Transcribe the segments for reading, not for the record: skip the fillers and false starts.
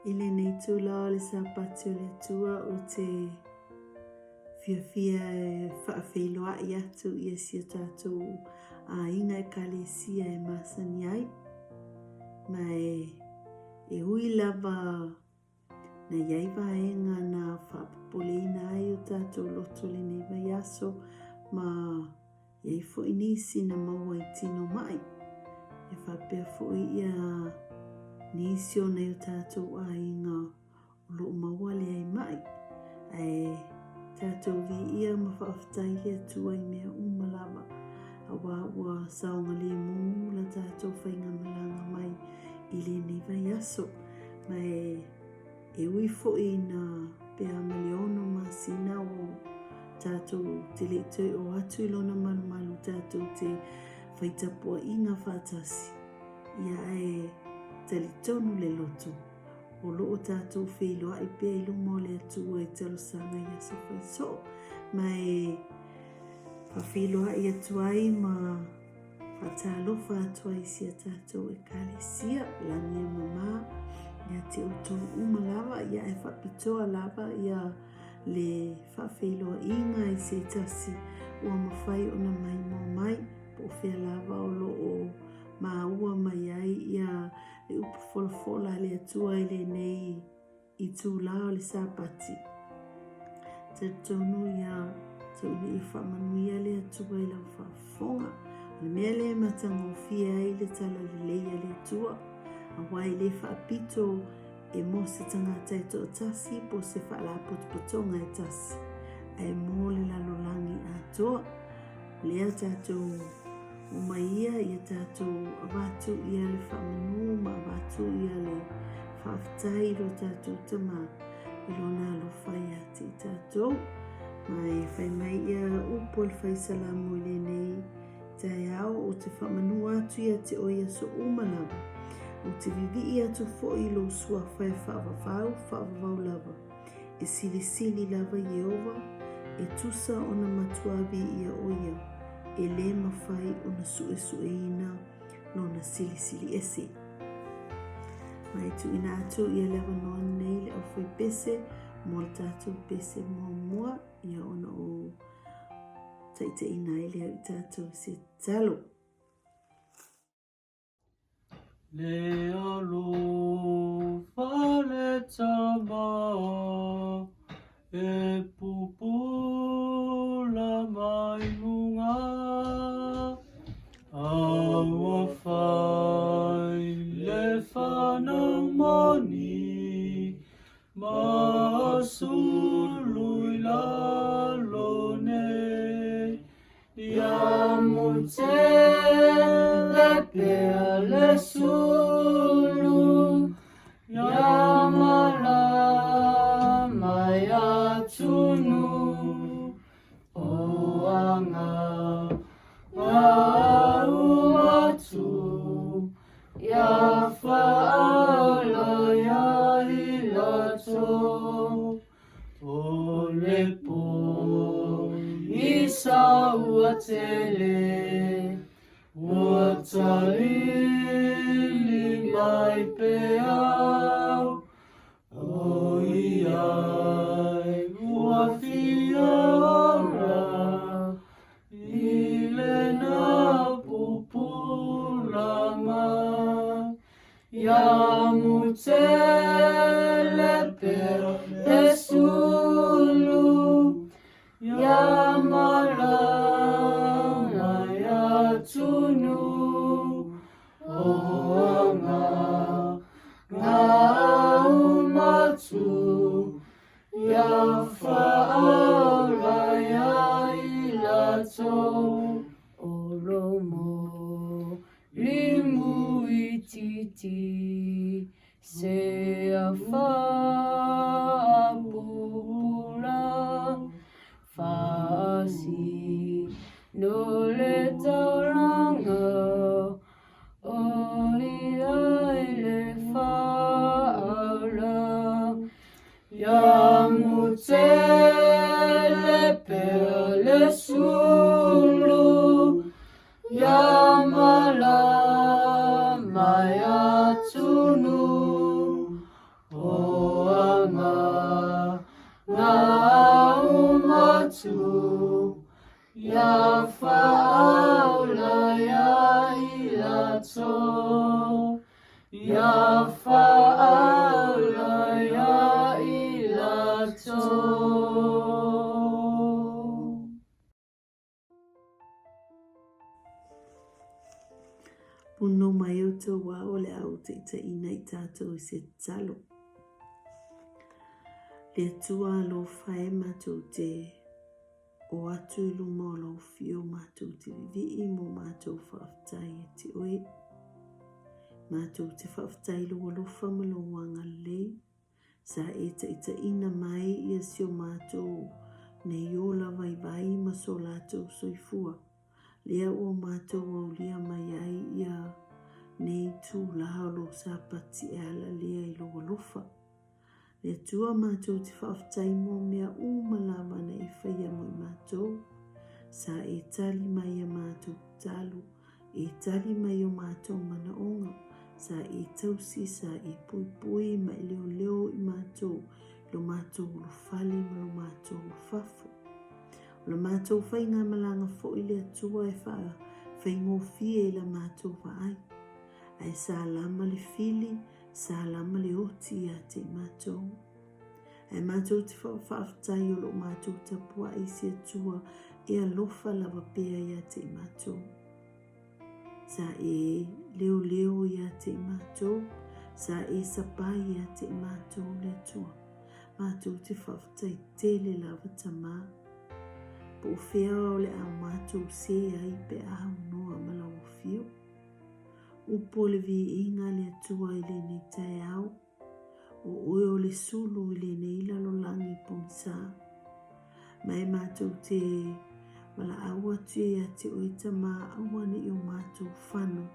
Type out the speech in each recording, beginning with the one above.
I lenei itula o le Sapati o le Atua ou te fiafia e faafeiloai atu ia si o tatou aiga ekalesia e masani ai. Ma e ui lava na i ai vaega na faapopoleina ai o tatou loto lenei vaiaso ma i ai foi nisi na maua i tino ma'i. E faapea foi ia nisi o nai o tatou aiga o lo o maua le ai ma'i. Ae tatou viia ma faafetai i le Atua i mea uma lava, aua ua saogalemu la tatou faigamalaga mai i lenei vaiaso. Ma e ui foi ina pe a ma le 6 masina o tatou te le i toe oo atu i lona malumalu tatou te fai tapuaiga faatasi, ia ae talitonu le loto o lo o tatou feiloai pea i luma o le Atua i talosaga i aso fai soo, ma e faafeiloai atu ai ma faatalofa atu ai i si a tatou Ekalesia, lagi e mamā ia te outou uma lava, ia e faapitoa lava ia le faafeiloaiga i se tasi ua mafai ona maimoa mai, po o fea lava o lo o maua mai ai ia le upu folafola a le Atua i lenei itula o le Sapati. Talitonu ia tauli'i faamanuia le Atua i lau faafofoga. O le mea lea e matagofie ai le talalelei a le Atua, aua e le faapito e mo se tagata e toatasi po o se faalapotopotoga e tasi, ae mo le lalolagi atoa. O lea tatou omai ia, ia tatou avatu ia le faamanu ma avatu ia le faafetai i lo tatou Tama i lona alofa ia te i tatou. Ma e fai mai ia upu a le fai salamo i lenei taeao, ou te faamanu atu ia te oe i aso uma lava. Ou te vivii atu foi i lou suafa e faavavau, faavavau lava. E silisili lava Ieova, e tusa ona matua viia ʻo ia, e lē mafai ona suʻesuʻeina lona silisili ese. Ma e tuuina atu ia le avanoa nei i le aufaipese mo le tatou pese muamua, ia ona o taitaiina ai lea i tatou i se tatalo. Le alofa le Tama e pupula mai luga, A ua fai le fanau moni ma sulu i lalo nei. Ia mutele pea le sulu, ia malama ia tunu, o anga ngā umatu, ia whaala ia ilato. O le pō i saua tele, ua talili mai pea au, o iai ua fia ora i lena pupulanga. Ia mutele pea le sulu, ia malama. atu ia faaola ia i latou. O Lomo limu itiiti se afa pupula faasi no le taulaga o ia i le faaola ia mutele pea le sulu ia malama ia tunu o anga ngā umatu ia faaola ia i latou ia faaola ia i latou. Pono mai outou a o le a ou taitaiina i tatou i se tatalo. Le Atua alofa e matou te o atu i luma o lou fio matou te vivii mo matou faafetai ia te oe. Matou te faafetai i lou alofa ma lou agalelei. Sa e taitaiina mai ia si o matou nei ola vaivai ma so latou soifua. Lea ua matou aulia mai ai ia nei itulā o lou Sapati e ala lea i lou alofa. Le Atua matou te faafetai mo mea uma lava na e faia mo i matou. Sa e tali mai ia matou tatalo, e tali mai o matou manaoga, sa e tausi, sa e puipui ma e leoleo i matou i lo matou ulufale ma lo matou ulufafo. O la matou faigamalaga foi le Atua e faafaigofie i la matou vaai, ae sa lama le fili, sa lama le oti ia te i matou. Ae matou te faafetai o lo o matou tapuai i se Atua e alofa lava pea ia te i matou. Sa e leoleo ia te i matou, sa e sapai ia te i matou le Atua. Matou te faafetai tele lava Tamā. Po o fea o le a matou sē ai pe a aunoa ma lau afio. Upu o le viiga le Atua i lenei taeao, o oe o le sulu i lenei lalolagi pogisā. Ma e matou te valaau atu ia te oe Tamā aua ne i o matou fano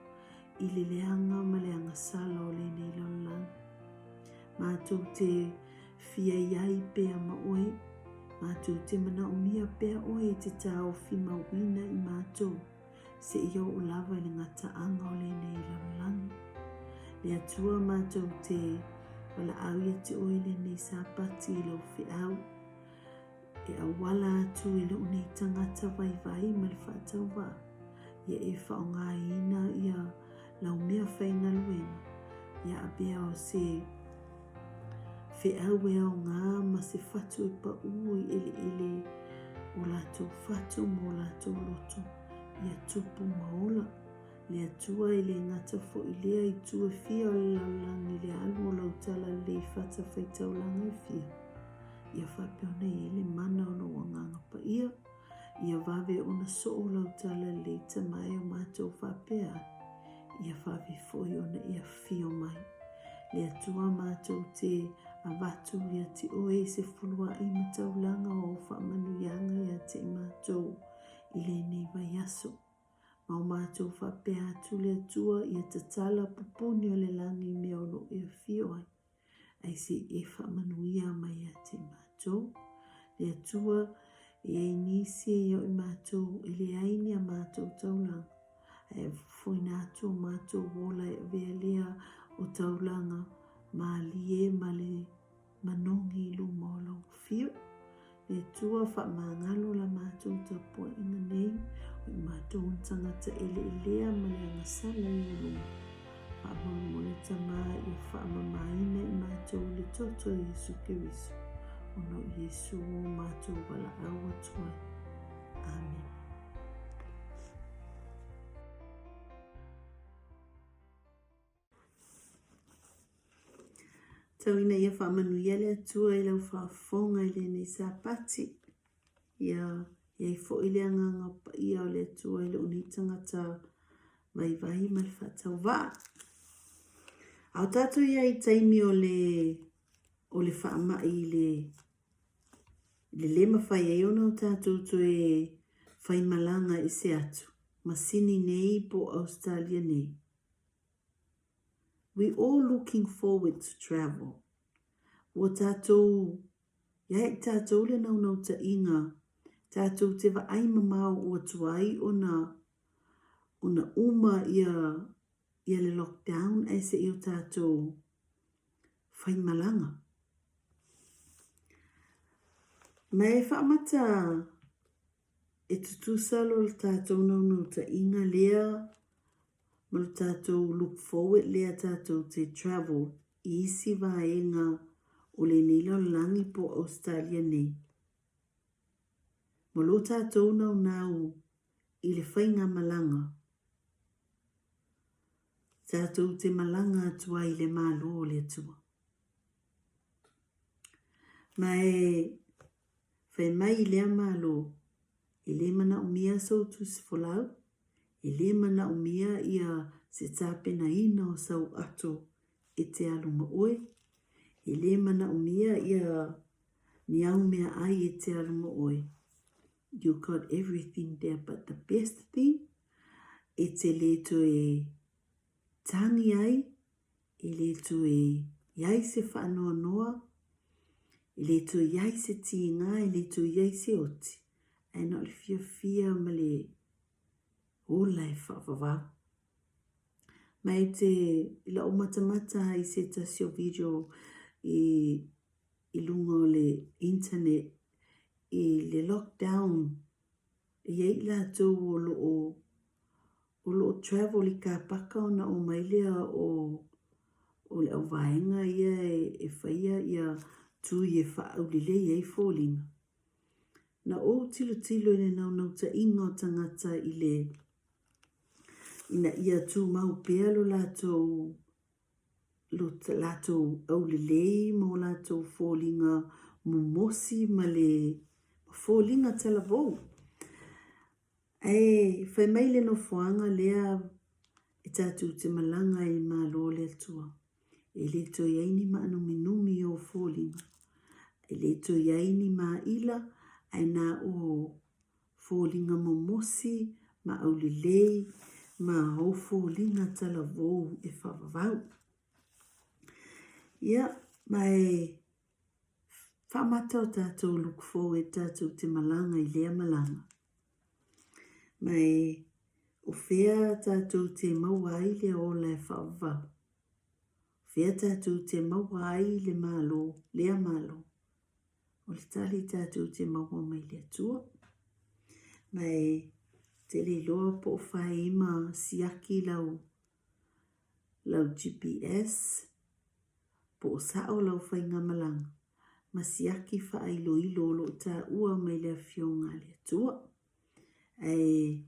i le leaga ma le agasala o lenei lalolagi. Matou te fia i ai pea ma oe, matou te manaomia pea oe e te taofi mauina i matou, seia oo lava i le gataaga o lenei lalolagi. Le Atua matou te valaau ia te oe i lenei Sapati i lau feau, e auala atu i lou nei tagata vaivai ma le faatauvaa, ia e faaaogaina ia lau mea faigaluega, ia avea o se feau e aoga ma se fatu e paū i eleele o latou fatu ma o latou loto, ia tupu ma ola. Le Atua e le gata foi lea i itu e fia o le lalolagi i le alu o lau talalelei i fatafaitaulaga e fia, ia faapea ona i ai le mana o lou Agaga Paia, ia vave ona soo lau talalelei tama e o matou faapea ai, ia vave foi ona e afio mai. Le Atua matou te avatu ia te oe i se fuluai ma taulaga o au faamanuiaga ia te i matou i lenei vaiaso. Ma o matou faapea atu le Atua ia tatala pupuni o le lagi i mea o lo o e afio ai, ai se i e faamanuia mai ia te matou. Le Atua, e ai nisi e ia i matou e leai ni a matou taulaga, ae fofoina atu o matou ola e avea lea o taulaga malie ma le manogi i luma o lau afio. Le Atua faamagalo la matou tapuaiga nei, o i matou ni tagata eleelea ma le agasala i ou luma. Faamolemole Tamā ia faamamaina i matou i le toto o Iesu Keriso, ona o Iesu o matou valaau atu ai. Amene. Tau ina ia faamanuia le Atua i lau faafofoga i lenei Sapati. Ia i ai foi le agaga paia o le Atua i lou nei tagata vaivai ma le faatauvaa. A o tatou i ai i taimi o le o le faamai i le le le mafai ai ona o tatou toe faimalaga ese atu ma Sini nei po o Ausetalia nei. We all looking forward to travel. Ua tatou, ia i tatou le naunautaiga, tatou te vaai mamao ua tuai ona, ona uma ia, ia le lockdown ae se i o tatou faimalaga. Ma e faamata e tutusa lo tatou naunautaiga lea ma lo tatou look forward lea tatou te travel i isi vaega o lenei lalolagi po o Ausetalia nei. Ma lo tatou naunau i le faigamalaga, tatou te malaga atu ai i le Malo o le Atua. Ma e fai mai i lea Malo, e le manaomia sou tusi folau, E le manaomia ia se tapenaina o sau ato e te alu ma oe. E le manaomia ia ni au meaai e te alu ma oe. You got everything there but the best thing, e te le toe tangi ai, e le toe i ai se faanoanoa, e le toe i ai se tīngā, e le toe i ai se oti, ae na o le fiafia ma le Ola e faavavau. Ma e te i lau matamata i se tasi o video i i luga o le internet i le lockdown e i ai i latou o lo o o lo o travel i kapaka ona omai lea o o le auvaega ia e faia ia tui e faaaulelei ai foliga. Na ou tilotilo i le naunautaiga o tagata i le ina ia tumau pea lo latou lo latou aulelei ma o latou foliga momosi ma le foliga talavou. Ae fai mai le nofoaga lea e tatou te malaga ai i le Malo o le Atua. E le toe i ai ni maanuminumi i ou foliga. E le toe i ai ni māila, ae na o foliga momosi ma aulelei ma ou foliga talavou e faavavau. Ia, ma e faamata o tatou look forward tatou te malaga i lea malaga. Ma e o fea tatou te maua ai le ola e faavavau? O fea tatou te maua ai le Malo, lea Malo? O le tali tatou te maua mai le Atua. Ma e te le iloa po o faima siaki lau, lau GPS, po o sao lau faigamalaga, ma siaki faailoilo o lo o taua mai le Afioga a le Atua. Ae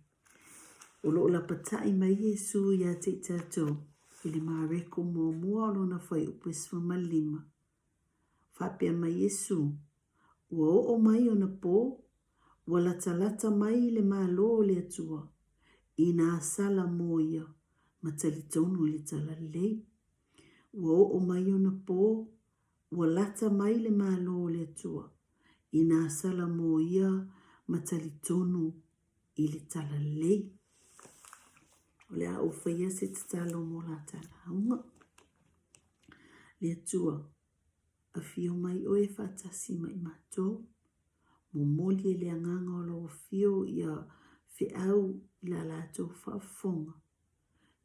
o lo o lapatai mai Iesu ia te i tatou i le Mareko muamua o lona fuaiupu e 15. Faapea mai Iesu, Ua oo mai ona pō, ua latalata mai le Malo o le Atua, inā sala mō ia ma talitonu i le Talalelei. Ua oo mai ona pō, ua lata mai le Malo o le Atua, inā sala mō ia ma talitonu i le Talalelei. O le a ou faia se tatalo mō la ta lauga. Le Atua, afio mai oe faatasi ma i matou, momoli e le agaga o lau afio ia feau i la latou faafofoga,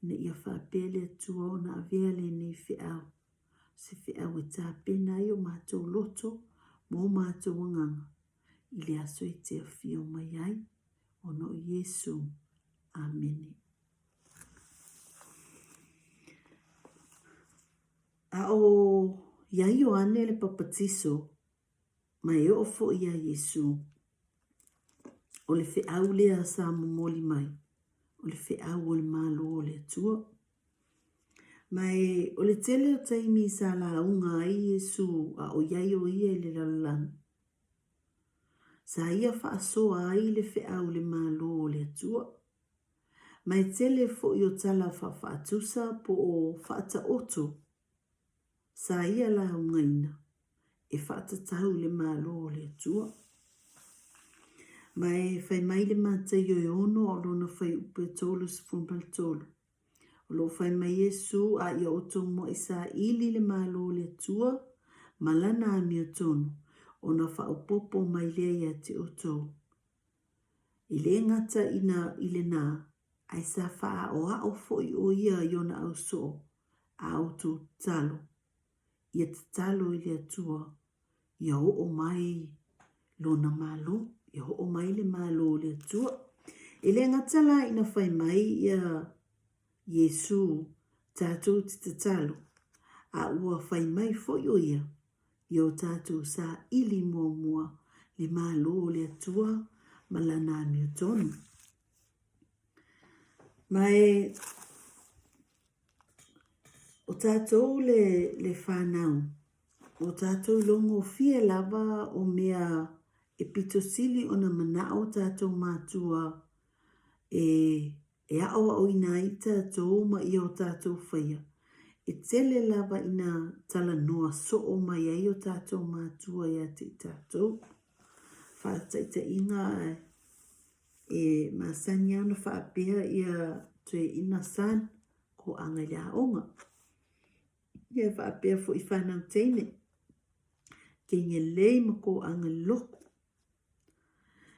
ina ia faapea le Atua ona avea lenei feau, se feau e tapena ai o matou loto ma o matou agaga i le aso e te afio mai ai, ona o Iesu. Amene. A o iā Ioane le Papatiso, ma e oo foi iā Iesu, o le feau lea sa momoli mai, o le feau o le Malo o le Atua. Ma e, o le tele o taimi sa lauga ai Iesu a o i ai o ia i le lalolagi, sa ia faasoa ai le feau i le Malo o le Atua. Ma e tele foi o tala faafaatusa po o faataoto sa ia laugaina e faatatau i le Malo o le Atua. Ma e fai mai le Mataio e 6 o lona fuaiupu e 33, O lo o fai mai Iesu, A ia outou muaʻi saili le Malo o le Atua ma lana amiotonu, ona faaopoopo mai lea ia te outou. E le gata ina i lenā, ae sa faaaoao foi ʻo ia i ona ausoo a outou tatalo, ia tatalo i le Atua ia oo mai lona Malo, ia oo mai le Malo o le Atua. E le gata la ina fai mai ia Iesū tatou te tatalo, a ua fai mai foi ʻo ia ia o tatou saili muamua le Malo o le Atua ma lana amiotonu. Ma e o tatou le, le whanau, o tatou logofie lava o mea e pito sili ona manao tatou mātua e e aʻoaʻoina ai tatou ma ia o tatou faia, e tele lava ina talanoa soo mai ai o tatou mātua iā te i tatou. Faataitaiga e masani lava ona faapea ia toeaina son ko aga i le aoga. Ia e faapea foi whanau teine, kei lei ma ko aga i le loku.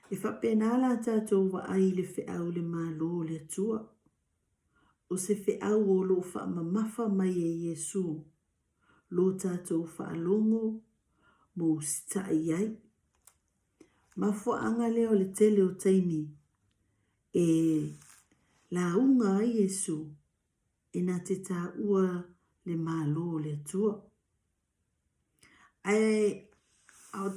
E faapena la tatou vaai i le feau i le Malo o le Atua. O se feau o lo o faamamafa mai e Iesu lo tatou faalogo ma usitai ai. Mafuaaga lea o le tele o taimi e lauga ai Iesu e na te taua le Malo o le Atua. Ae a o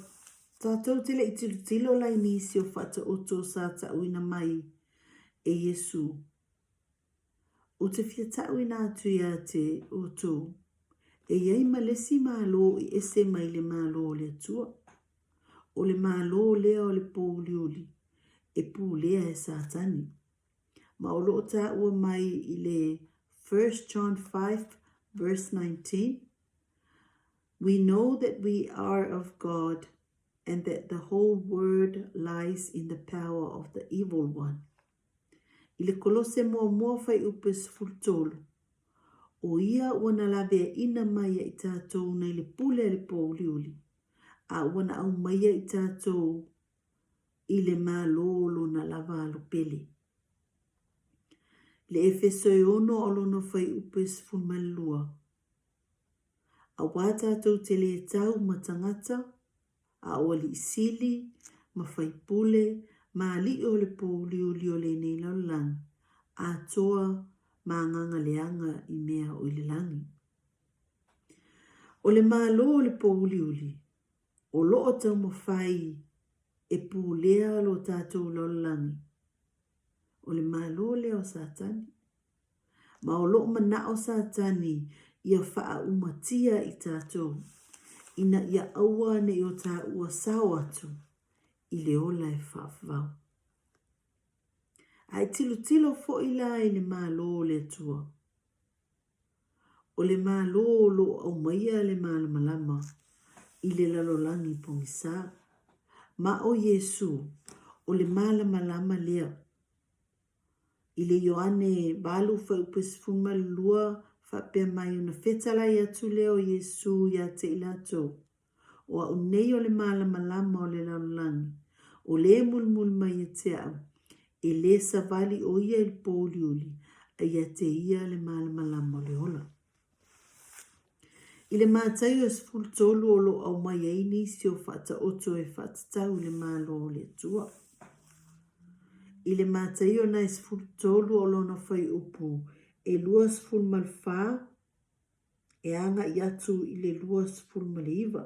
tatou te le i tilotilo la i nisi o faataoto sa taʻuina mai e Iesū, ou te fia taʻuina atu iā te outou, e i ai ma le isi Malo i ese mai le Malo o le Atua. O le Malo lea o le pōuliuli e pulea e Satani. Ma o lo o taua mai i le 1 John 5 verse 19, We know that we are of God and that the whole world lies in the power of the evil one. I le Kolose muamua fuaiupu e 13, ʻO ia ua na laveaʻina mai ia i tatou nai le pule a le pōuliuli, a ua na aumaia i tatou i le Malo o lona lava alo pele. I le Efeso e 6 o lona fuaiupu e 12, Auā tatou te lē tau ma tagata, a o alii sili, ma faipule, ma alii o le pōuliuli o lenei lalolagi, atoa ma agaga leaga i mea o i le lagi. O le Malo o le pōuliuli, o lo o taumafai e pulea lo tatou lalolagi, o le Malo lea o Satani. Ma o lo o manaʻo Satani ia faaʻumatia i tatou, ina ia aua ne i o taua sao atu i le ola e faavavau. A e tilotilo foi la i le Malo o le Atua, o le Malo o lo o aumaia le malamalama i le lalolagi pogisa, ma ʻo Iesū o le malamalama lea. I le Ioane 8 fuaiupu e 12, faapea mai ona fetalai atu lea o Iesū iā te i latou, O aʻu nei o le malamalama o le lalolagi, o le mulimuli mai ia te aʻu, e le savali ʻo ia i le pōuliuli, a ia te ia le malamalama o le ola. I le Mataio e 13 o lo o aumai ai nisi o faataoto e faatatau i le Malo o le Atua. I le Mataio na e 13 o lona fuaiupu e 24 e agaʻi atu i le 29.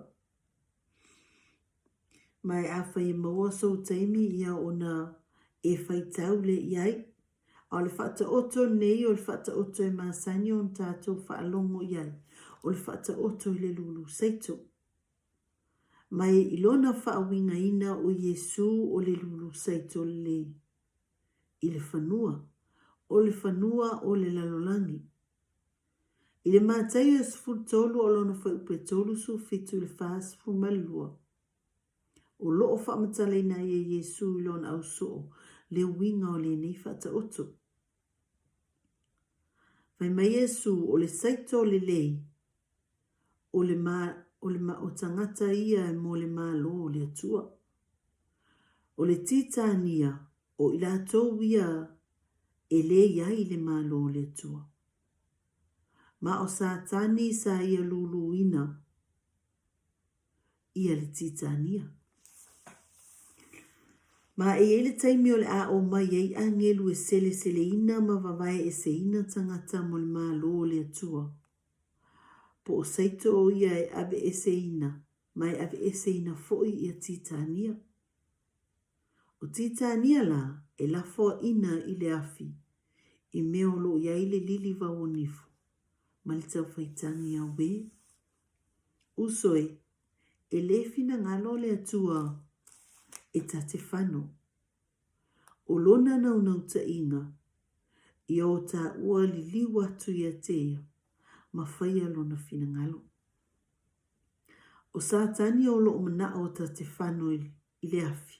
Ma e afai e maua sou taimi ia ona e faitau lea i ai. A o le faataoto lenei o le faataoto e masani ona tatou faalogo i ai, o le faataoto i le lulu saito. Ma e i lona faauigaina o Iesū o le lulu saito lelei i le fanua, o le fanua o le lalolagi. I le Mataio 13 o lona fuaiupu e 37 i le 42, o lo o faamatalaina ai e Iesū i lona ausoo le uiga o lenei faataoto. Fai mai Iesū, o le saito lelei, o le ma, o le ma, o tagata ia e mo le Malo o le Atua. O le Titania, o i latou ia e lē i ai le Malo o le Atua. Ma o Satani sa ia luluina ia le Titania. Ma e i ai le taimi o le a omai ai agelu e seleseleina ma vavaeeseina tagata mo le Malo o le Atua. Po o Saito o ia e aveeseina, ma e aveeseina foi ia Titania. O Titania la e lafoaina i le afi i mea o lo o i ai le lili vauonifo ma le taufaitagi auē. Uso e, e le finagalo le Atua e ta te fano. O lona naunautaiga, ia o tāua liliu atu ia te ia ma faia lona finagalo. O Satani o lo o manaʻo ta te fano i le afi,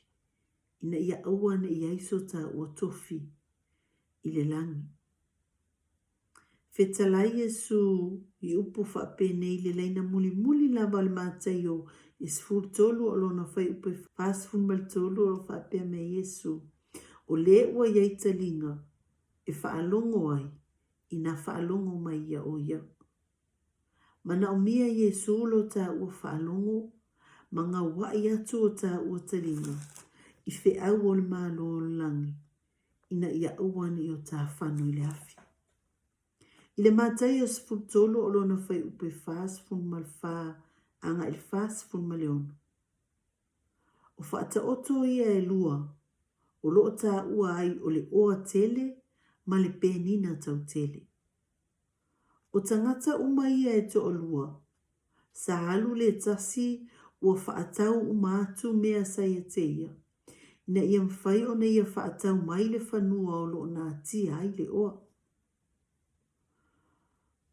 ina ia aua ne i ai so tāua tofi i le lagi. Fetalai Iesū i upu faapenei i le laina mulimuli lava o le Mataio e 13 o lona fuaiupu e 43 o lo o faapea mai ai Iesū, O le ua i ai taliga e faalogo ai, inā faalogo mai ia o ia. Manaomia Iesū lo tāua faalogo ma gauaʻi atu o tāua taliga i feau o le Malo o le lagi ina ia aua ne i o tā fano i le afi. I le Mataio 13 o lona fuaiupu e 44 agai i le 46, o faataoto ia e lua o lo o tāua ai o le oa tele ma le penina tautele. O tagata uma ia e toalua, sa alu le tasi ua faatau uma atu mea sa ia te ia, ina ia mafai ona ia faatau mai le fanua o lo o natia ai le oa.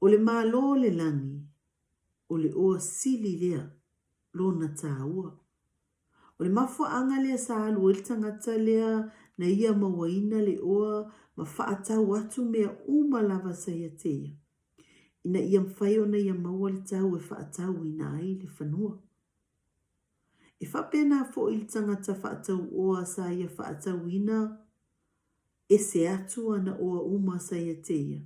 O le Malo o le lagi, o le oa sili lea lona tāua. O le mafuaaga lea sa alu ai le tagata lea na ia mauaina le oa ma faatau atu mea uma lava sa ia te ia, ina ia mafai ona ia maua le tau e faatauina ai le fanua. E faapena foi le tagata faatau oa sa ia faatauina ese atu ana oa uma sa ia te ia,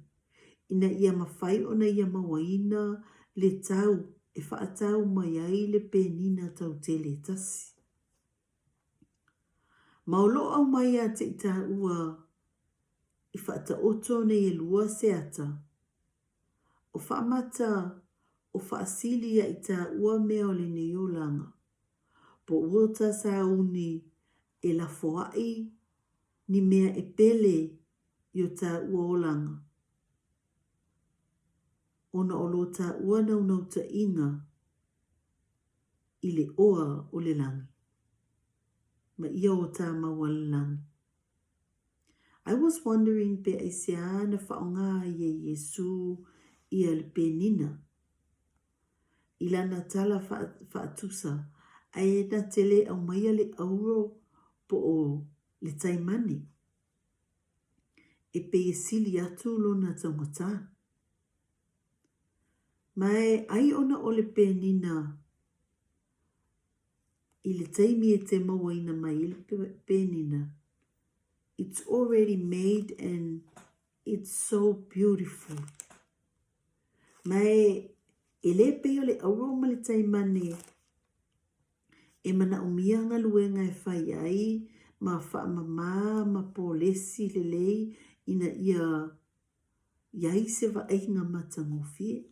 ina ia mafai ona ia mauaina le tau e faatau mai ai le penina tautele e tasi. Ma o lo o aumai ia te i tāua i faataoto nei e lua se ata, o faamata o faasili ia i tāua mea o lenei olaga, po ua ta sauni e lafoaʻi ni mea e pele i o tāua olaga, ona o lo tāua naunautaiga i le oa o le lagi, ma ia o tā maua le lagi. I was wondering pe aisea na whaonga ai e Iesū ia le penina i lana tala faatusa ae na te le aumaia le auro po o le taimane e pei e sili atu lona taugata. Ma e ai ona o le penina i le taimi e te mauaina mai ai le penina, it's already made and it's so beautiful. Ma e, e le pei o le auro ma le taimane e manaomia galuega e fai ai ma faamamā ma polesi lelei ina ia i ai se vaaiga matagofie.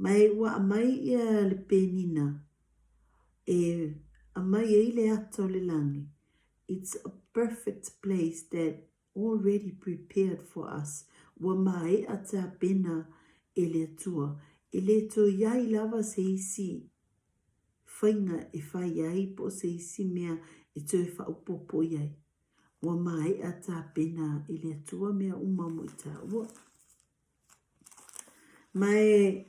Ma e ua aumai ia le penina e aumai ai le ata o le lagi, it's a perfect place that. Already prepared for us, ua maea tapena e le Atua, e le toe i ai lava se isi faiga e fai ai po o se isi mea e toe faaopoopo i ai. Ua maea tapena e le Atua mea uma mo i tāua. Ma e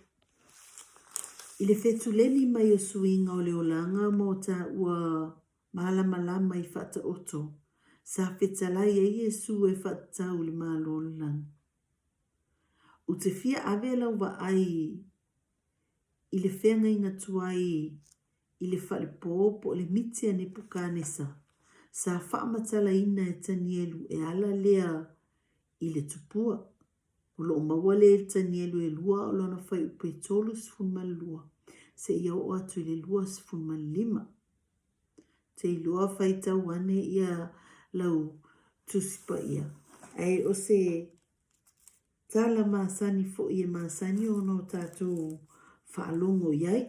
i le fetuleni mai o suiga o le olaga mo tāua Malamalama i Faataoto, sa fetalai ai Iesu e faatatau i le Malo o le Lagi. U te fia ave lau vaai i le feagaiga tuai i le falepo po o le miti a Nepukanesa sa faamatalaina e Tanielu e ala lea i le tupua. O lo o maua lea i le Tanielu e lua o lona fuaiupu e 32 seia oo atu i le 25. Te iloa faitau ane ia lau Tusi Paia, ae o se tala masani foi e masani ona o tatou faalogo i ai.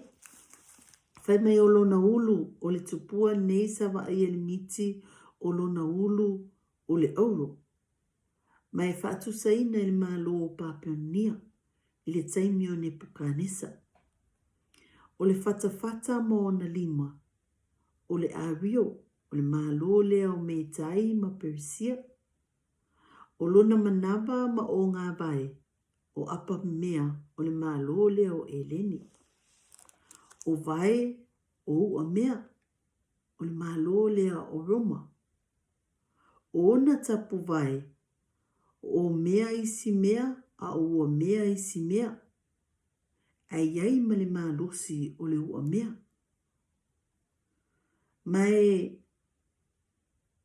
Fai mai o lona ulu o le tupua lenei sa vaaia le miti o lona ulu o le auro, ma e faatusaina i le Malo o Papeonia i le taimi o Nepukanesa. O le fatafata ma ona lima, o le Ario, o le Malo lea o Metai ma Perisia. O lona manava ma ogāvae, o Apamea, o le Malo lea o Eleni. O vae, o Uamea, o le Malo lea o Roma. O ona tapuvae, o mea isi mea a o ua mea isi mea, ae i ai ma le malosi o le uamea. Ma e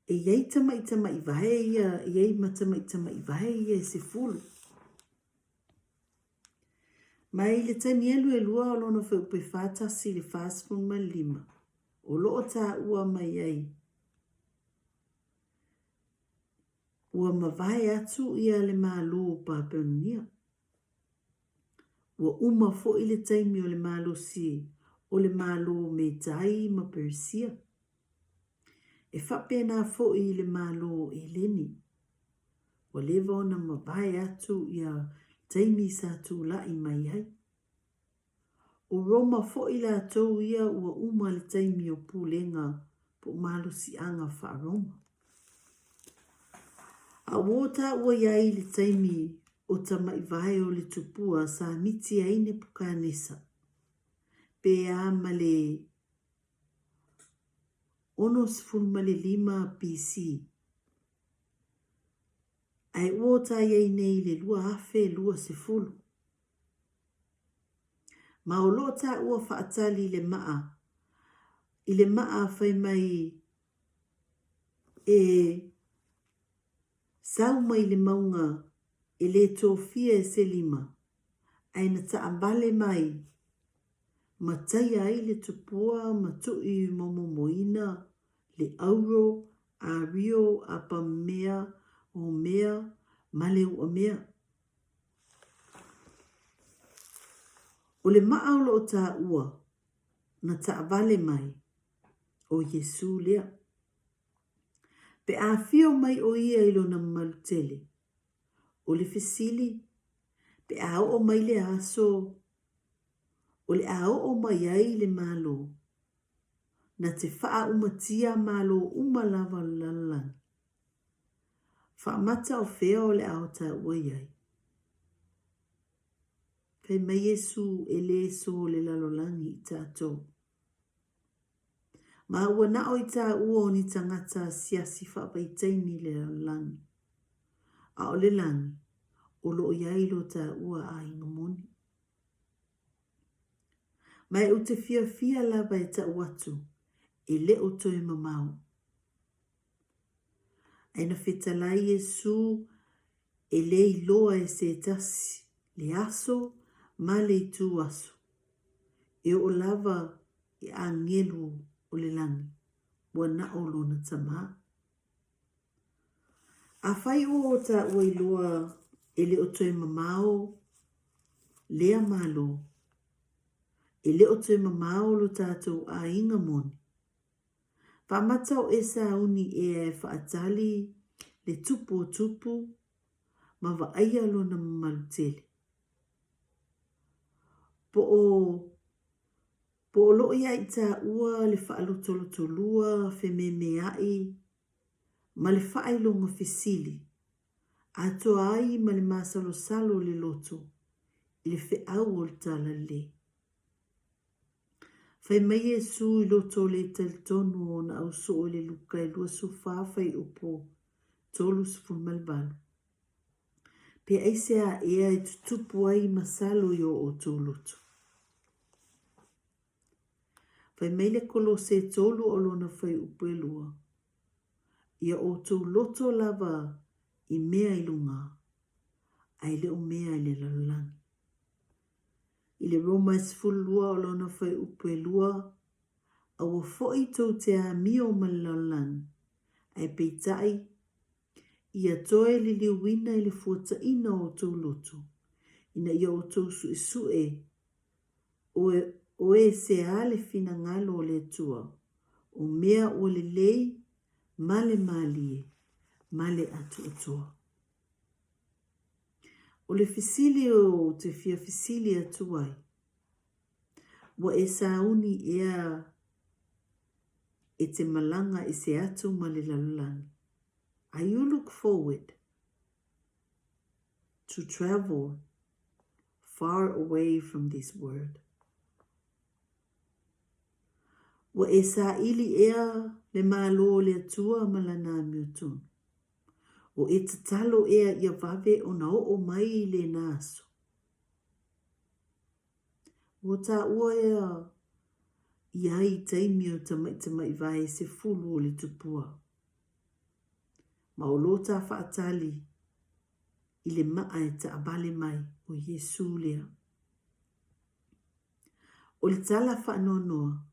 e i ai tamaitamai vae ia, e i ai ma tamaitamai vae ia e sefulu. Ma i le Tanielu e lua o lona fuaiupu e 41 i le 45, o lo o taua mai ai, Ua mavae atu ia le Malo o Papelonia. Ua uma foi le taimi o le malosi o le Malo o Metai ma Perisia. E faapena foi i le Malo o Eleni. Ua leva ona mavae atu ia taimi sa tulai mai ai. O Roma foi latou ia ua uma le taimi o pulega po o malosiaga faa-Roma. A ua o taua i ai le taimi o tamaivae o le tupua sa miti ai Nepukanesa, pe a ma le 65 BC, ae ua o ta i ai nei i le 2020. Ma o lo o taua faatali i le maa, i le maa fai mai e sau mai le mauga e le tofia e se lima, ae na taavale mai ma taia ai le tupua ma tui momomoina le auro, ario, apamea, omea ma le uamea. O le maa o lo o taua na taavale mai, ʻo Iesū lea. Pe a afio mai ʻo ia i lona mamalu tele, ʻo le fesili, pe a oo mai le aso o le a oo mai ai le Malo, na te faaʻumatia malo uma lava o le lalolagi. Faamata o fea o le a o taua i ai? Fai mai Iesū e lē so le lalolagi i tatou. Ma ua nao i tāua o ni tagata asiasi faavaitaimi i le lalolagi, a o le lagi, o lo o i ai lo tāua aiga moni. Ma e ou te fiafia lava e tau atu, e le o toe mamao. Ae na fetalai Iesū e le iloa e se tasi le aso ma le itu aso, e oo lava i agelu o le lagi, ua nao lona Tamā. Afai ua o tāua iloa e le o toe mamao lea Malo, e le o toe mamao lo tātou aiga moni, Faamata o e sauni ea e faatali le le tupu o tupu ma vaaia lona mamalu tele. Po o po o loo ia i taua le faalotolotolua fememeai ma le faailoga fesili atoa ai ma le masalosalo o le loto i le feau o le Talalelei. Fai mai Iesu i loto o le talitonu ona ausoo i le Luka e 24 fuaiupu 38. Pe aisea ea e tutupu ai masalo i o outou loto? Fai mai le Kolose 3 o lona fuaiupu e 2, Ia outou loto lava i mea i luga, ae le o mea i le lalolagi. I le Roma e 12 o lona fuaiupu e 2, Aua foi tou te amio ma le lalolagi, ae peitai, ia toe liliuina i le fuataina o outou loto, ina ia outou suesue o e sea le finagalo o le Atua, o mea ua lelei ma le malie ma le atoatoa. O le fesili ou te fia fesili atu ai, ua e sauni ea e te malaga ese atu ma le lalolagi? Are you look forward to travel far away from this world? Ua e saili ea le Malo o le Atua ma Lana amiotonu? O e tatalo ea ia vave ona oo mai lena aso? Ua taua ea i ai i taimi o tamaitamaʻi vae 10 o le tupua? Ma o lo ta faatali i le maa e taavale mai o Iesu lea. O le tala faanoanoa,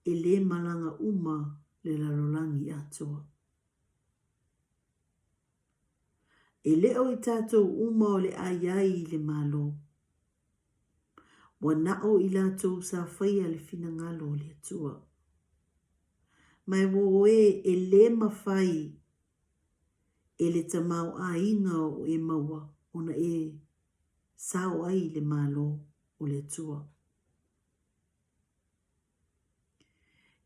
e lē malaga uma le lalolagi atoa. E le o i tatou uma o le a i ai i le Malo. Ua na o i latou sa faia le finagalo o le Atua. Ma e ua o e e lē mafai e le tamaoaiga o e maua ona e sao ai i le Malo o le Atua.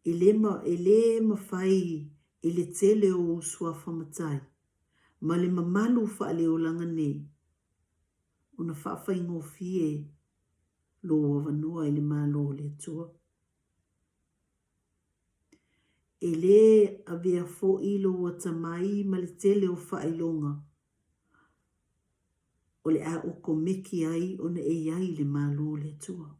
E lē e lē mafai e le tele o ou suafa matai ma le mamalu faaleolaga nei ona faafaigofie lou avanoa i le Malo o le Atua. E lē avea foi lou atamai ma le tele o faailoga o le a okomeki ai ona e i ai i le Malo o le Atua.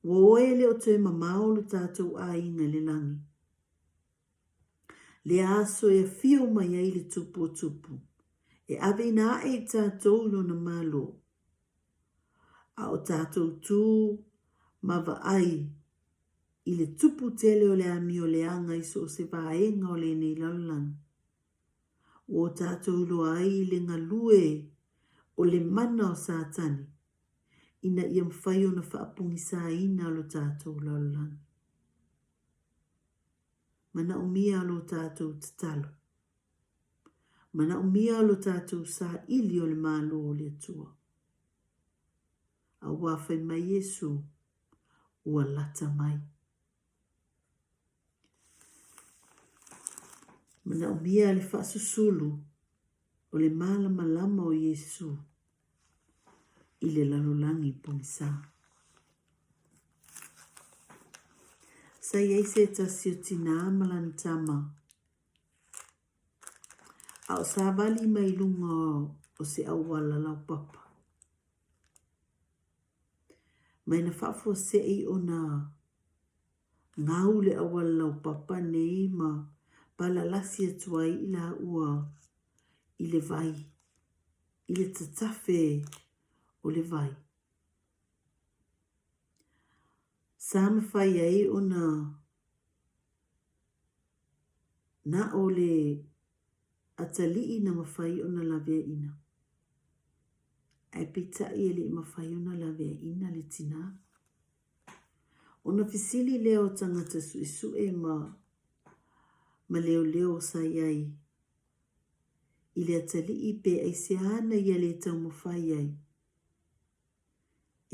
Ua oe e le o toe mamao lo tatou aiga i le lagi. Lea aso e afio mai ai le Tupu o Tupu, e aveina aʻe i tatou i lona Malo. A o tatou tū ma vaai i le tupu tele o le amio leaga i so o se vaega o lenei lalolagi, ua o tatou iloa ai i le galue o le mana o Satani ina ia mafai ona faapogisaina lo tatou lalolagi. Manaomia lo tatou tatalo. Manaomia lo tatou saili o le Malo o le Atua. Auā fai mai Iesu, ua lata mai. Manaomia le faasusulu o le malamalama o Iesu i le lalolagi pogisa. Sa i ai se tasi o tinā ma lana tama, a o savali mai luga o se auala laupapa. Mai na faafuasei ona gau le auala laupapa nei ma palalasi atu ai i laua i le vai, i le tatafe o le vai. Sa mafai ai ona na o le atalii na mafai ona laveaiina. Ae peitai e le i mafai ona laveaiina le tinā. Ona fesili lea o tagata suesue ma ma leoleo sa i ai i le atalii pe aisea na ia le taumafai ai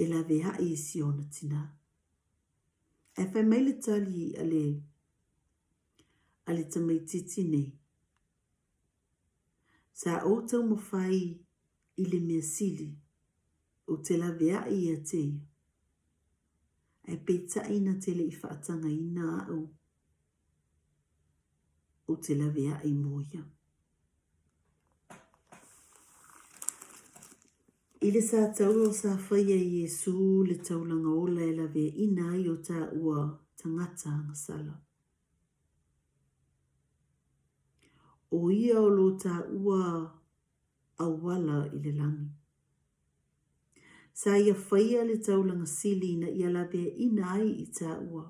e laveai i si ona tinā. Ae fai mai le tali a le a le tamaitiiti nei, Sa ou taumafai i le mea sili, ou te laveai ia te ia. Ae peitai na te le i faatagaina au, ou te laveai mo ia. I le sa taua o sa faia e Iesū le taulaga ola e laveaina ai o tāua tagata agasala. ʻO ia o lo tāua auala i le lagi. Sa ia faia le taulaga sili ina ia laveaina ai i tāua.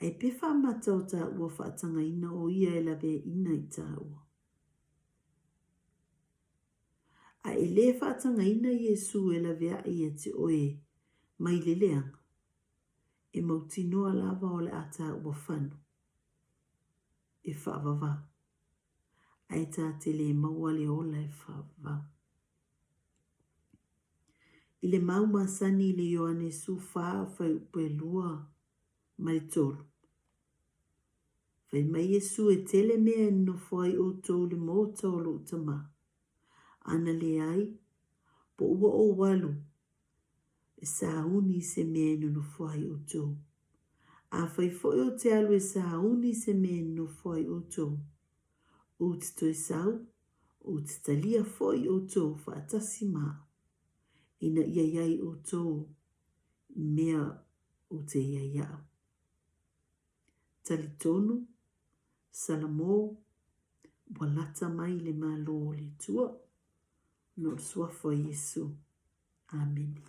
Ae pe faamata o tāua faatagaina ʻo ia e laveaina i tāua. A e lē faatagaina Iesū e laveaʻi ia te ʻoe mai le leaga, e mautinoa lava o le a tāua fanu e faavavau, ae tā te lē maua le ola e faavavau. I le mau masani i le Ioane 14 fuaiupu e 2 ma le 3, fai mai Iesu e tele mea e nonofo ai ʻoutou i le maota o loʻu Tamā. Ana leai, po ua ou alu e sauni i se mea e nonofo ai ʻoutou. Afai foi ou te alu e sauni i se mea e nonofo ai ʻoutou, ou te toe sau, ou te talia foi ʻoutou faatasi ma aʻu, ina ia i ai ʻoutou i mea ou te i ai aʻu. Talitonu, Salamo, ua lata mai le Malo o le Atua, ona o le suafa o Iesu. Amene.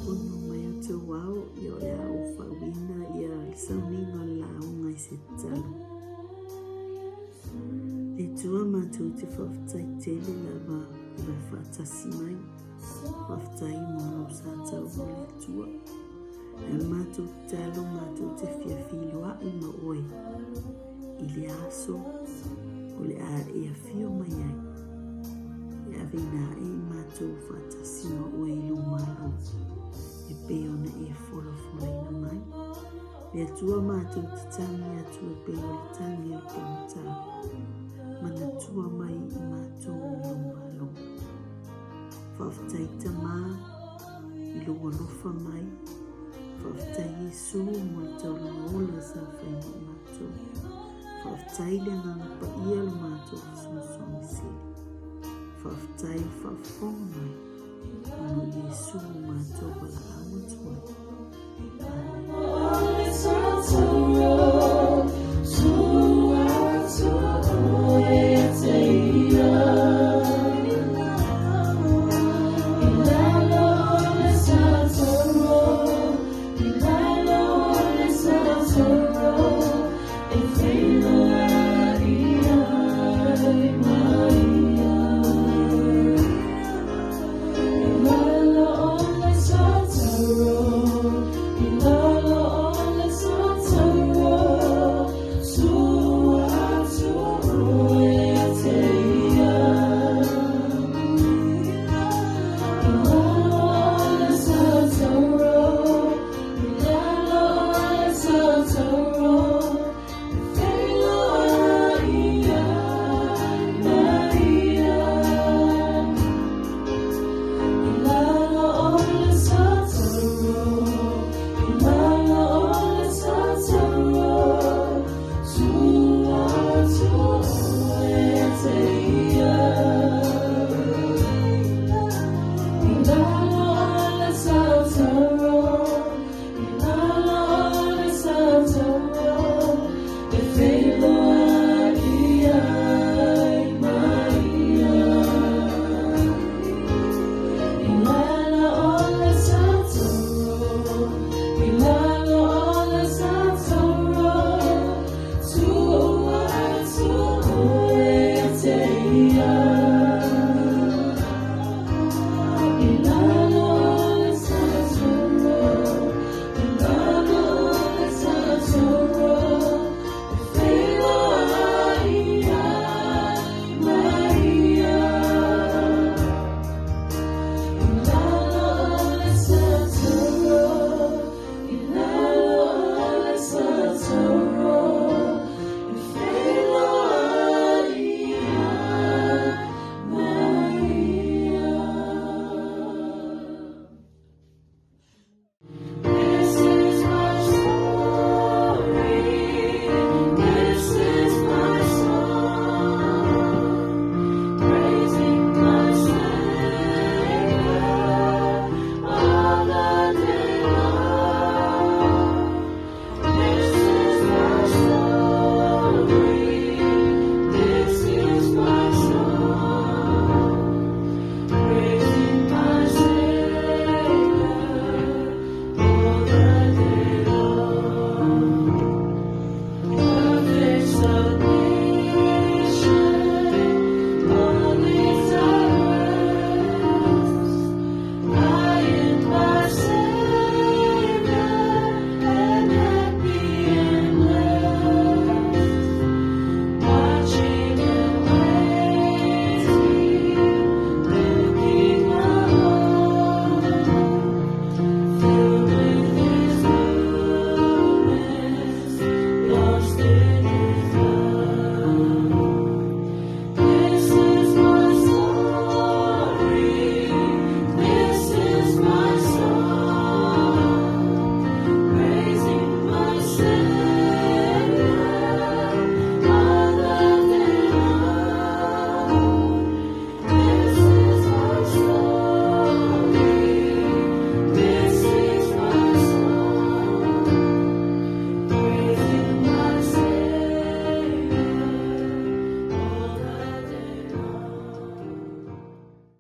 Pono mai o te wao ia o le a ou faauina ia le sauniga o le lauga i se tatalo. Le Atua matou te faafetai tele lava i lau faatasi mai. Faafetai mo lou sa tau o le Atua. Ae matou tatalo matou te fia feiloai ma oe i le aso o le a e afio mai ai, e aveina ae i matou faatasi ma oe i lou Malo, e pei ona e folafolaina mai. Le Atua matou te tagi atu e pei o le tagi a le pogata, manatua mai i matou i lou Malo. Faafetai Tama i lou alofa mai, faafetai Iesu mo le taulaga ola sa fai mo i matou. Faafetai le Agaga Paia lo matou Fesoasoani Sili. Faafetai le faafofoga mai ona o Iesu o matou valaau atu ai. Amene.